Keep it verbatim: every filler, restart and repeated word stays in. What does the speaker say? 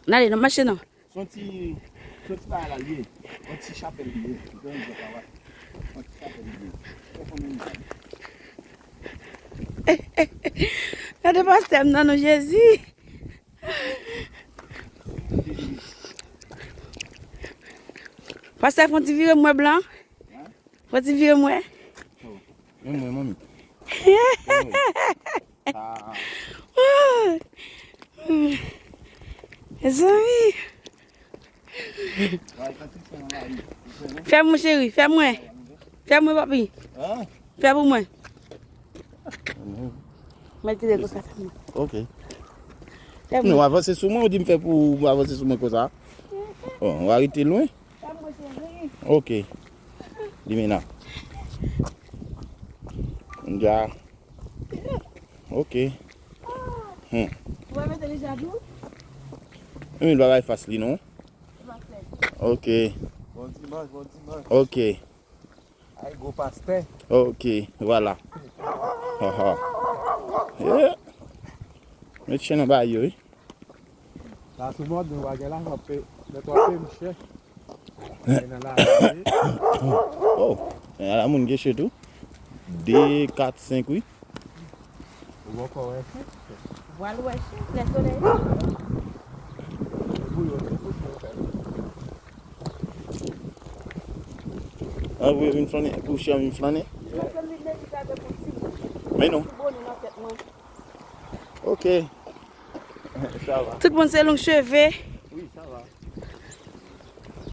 N ale, n ap mache non. Se yon ti, se yon ti bagay la l ye. Yon ti chapèl li ye. Yon ti chapèl li ye. Fè konbyen li ye. Gade pastè m nan non Jezi. Pastè, fè yon ti vire m wè blan. Fè yon ti vire m wè. Men mwen, manmi. Ah. Mezanmi. Fè mwen, cheri, fè mwen. Fè mwen, papi. Fè pou mwen. Mwen kite konsa, fè mwen. Ok. Fè mwen. Non, avanse sou mwen, ou di m fè pou ou avanse sou mwen konsa. Bon, ou arete lwen. Fè mwen, cheri. Ok. Li men la. Dja. Ok. Hmm. Ou pa mete li jatou? Men li pa bay fas li non. Ok. Bon dimanch, bon dimanch. Ok. Ay, gwo pastè. Ok, vwala. Ha, ha. Yeah. Met chen nan bay yo, wi. La sou mòd, nou pa gen lajan, pe, mèt w ap peye m chè. E nan lajan, wi. Oh, e la moun gen chen tou. De, kat, senk, wi. Ou poko wè chen? Vwal wè chen, lè solèy. Pou yo, se pou yo fè. An vre vin flannen, pou chen vin flannen. Men non. Ok. Sa va. Tout moun se long cheve.